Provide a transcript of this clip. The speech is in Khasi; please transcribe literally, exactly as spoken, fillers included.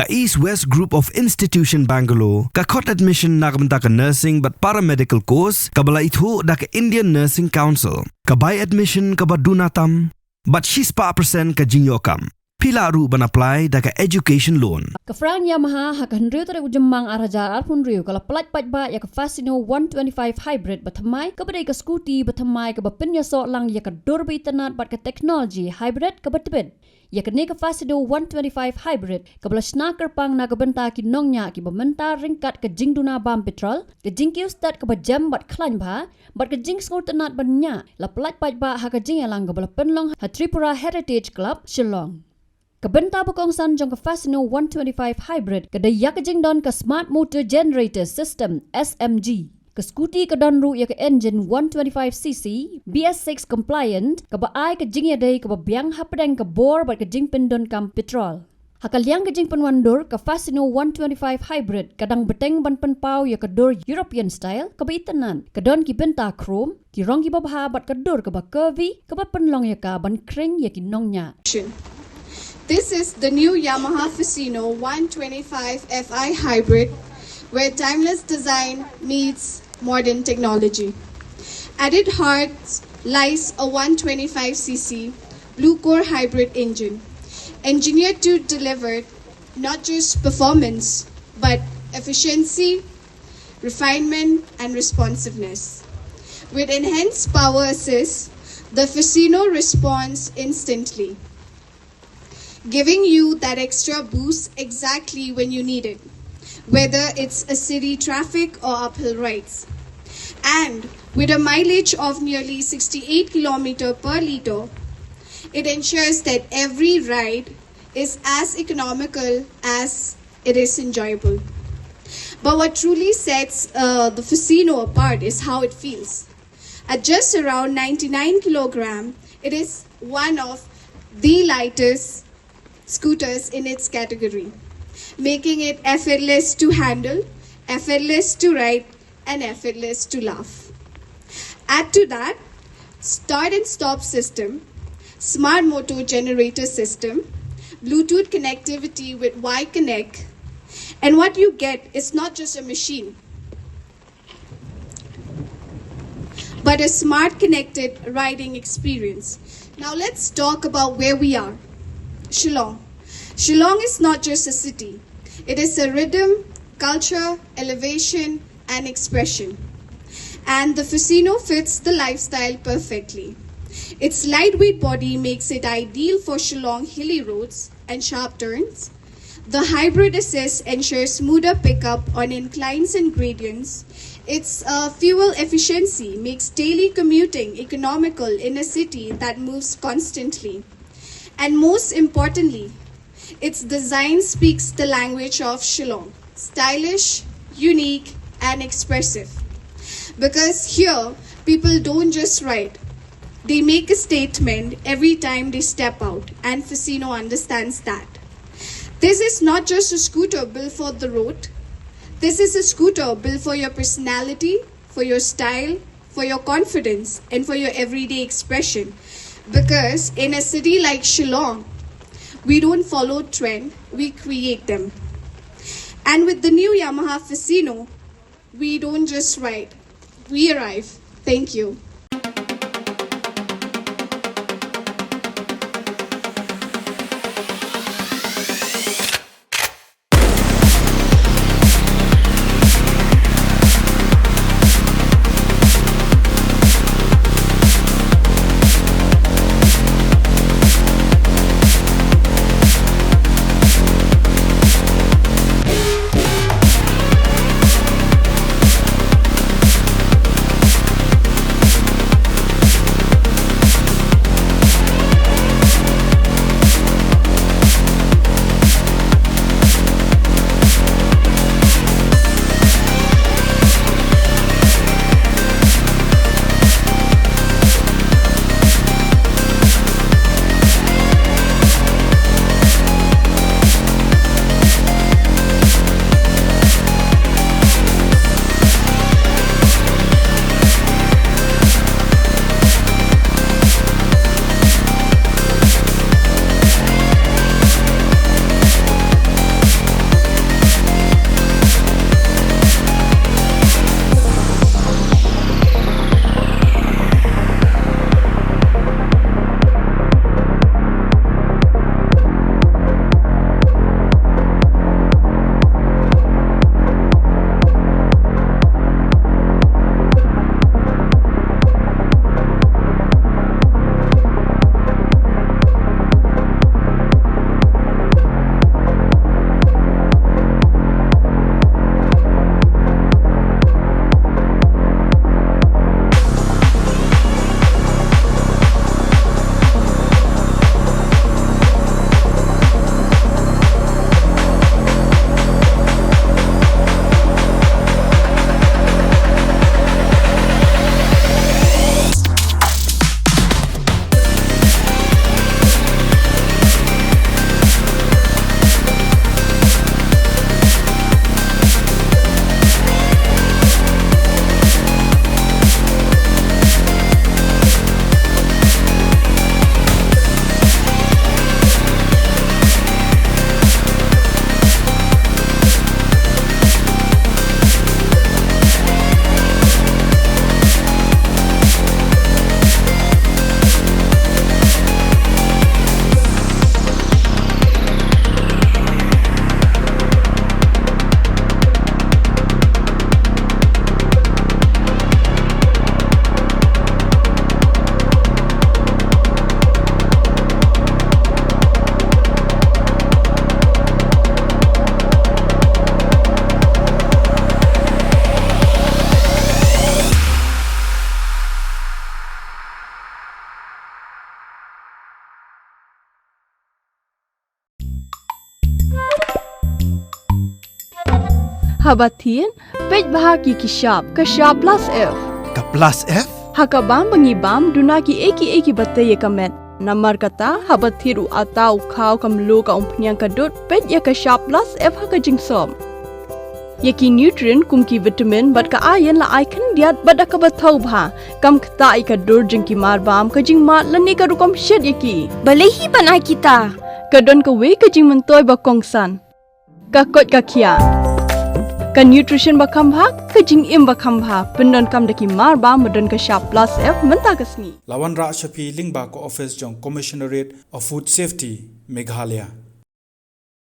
Ka East West Group of Institution Bangalore ka khot admission na ka bynta ka nursing bad paramedical course kaba la ithuh da ka Indian Nursing Council. Ka bai admission kaba duna tam bad shispah percent ka jingïoh kam. Phi lah ruh ban apply da ka education loan. Ka Frank Yamaha ha ka hynriew tarik u Jymmang ar hajar arphew hynriew ka la pyllait paidbah ïa ka Fascino one twenty-five Hybrid ba thymmai, kaba dei ka scooty ba thymmai kaba pynïasoh lang ïa ka dur ba itynnad bad ka technology hybrid kaba tbit. Ïa kane ka Fascino one twenty-five Hybrid kaba la shna kyrpang na ka bynta ki nongñiah kiba mynta ryngkat ka jingduna bam petrol, ka jingkiew stet kaba jem bad khlaiñ bha, bad ka jingsngewtynnad ban ñiah, la pyllait paidbah ha ka jingïalang kaba la pynlong ha Tripura Heritage Club, Shillong. Ka bynta ba kongsan jong ka Fascino one twenty-five Hybrid ka dei ïa ka jingdon ka Smart Motor Generator System, S M G. Ka scooty ka don ruh ïa ka engine one twenty-five C C, B S six compliant, kaba ai ka jingïadei kaba biang hapdeng ka bor bad ka jingpyndonkam petrol. Ha ka liang ka jingpynwandur, ka Fascino one twenty-five Hybrid ka dang bteng ban pynpaw ïa ka dur European style kaba itynnad, ka don ki bynta chrome, ki rong kiba bha bad ka dur kaba curvy kaba pynlong ïa ka ban khring ïa ki nongñiah. This is the new Yamaha Fascino one twenty-five F I Hybrid, where timeless design meets modern technology. At its heart lies a one twenty-five C C Blue Core hybrid engine, engineered to deliver not just performance, but efficiency, refinement, and responsiveness. With enhanced power assist, the Fascino responds instantly, giving you that extra boost exactly when you need it, whether it's a city traffic or uphill rides. And with a mileage of nearly sixty-eight kilometer per liter, it ensures that every ride is as economical as it is enjoyable. But what truly sets, uh, the Fascino apart is how it feels. At just around ninety-nine kilogram, it is one of the lightest scooters in its category, making it effortless to handle, effortless to ride, and effortless to laugh. Add to that, start and stop system, smart motor generator system, Bluetooth connectivity with Y Connect, and what you get is not just a machine, but a smart connected riding experience. Now let's talk about where we are. Shillong. Shillong is not just a city, it is a rhythm, culture, elevation, and expression. And the Fascino fits the lifestyle perfectly. Its lightweight body makes it ideal for Shillong hilly roads and sharp turns. The hybrid assist ensures smoother pickup on inclines and gradients. Its, uh, fuel efficiency makes daily commuting economical in a city that moves constantly. And most importantly, its design speaks the language of Shillong: stylish, unique, and expressive. Because here, people don't just ride, they make a statement every time they step out, and Fascino understands that. This is not just a scooter built for the road, this is a scooter built for your personality, for your style, for your confidence, and for your everyday expression. Because in a city like Shillong, we don't follow trend, we create them. And with the new Yamaha Fascino, we don't just ride, we arrive. Thank you. Haba thied, peit bha ki ki shap, ka shap plus F. Ka plus F? Ha ka bam ba ngi bam, duna ki ei ki ei kiba tei ïa ka met. Namar kata, haba thied u atta, u khaw, ka mluh, ka umphniang, ka dud, peit ïa ka shap plus F ha ka jingsop. Ïa ki nutrient kum ki vitamin bad ka iron la ai khyndiat bad da kaba thaw bha. Kam ktah ïa ka dur jong ki mar bam, ka jingmad lane ka rukom shet ïa ki. Balei hi ban ai kita? Ka don kawei ka jingmyntoi ba kongsan. Ka koit ka khiah. Ka nutrition ba kham bha, ka jingim ba kham bha. Pyndonkam da ki mar bam ba don ka shap plus F mynta ka sngi. La wanrah sha phi lyngba ka office jong Commissionerate of Food Safety, Meghalaya.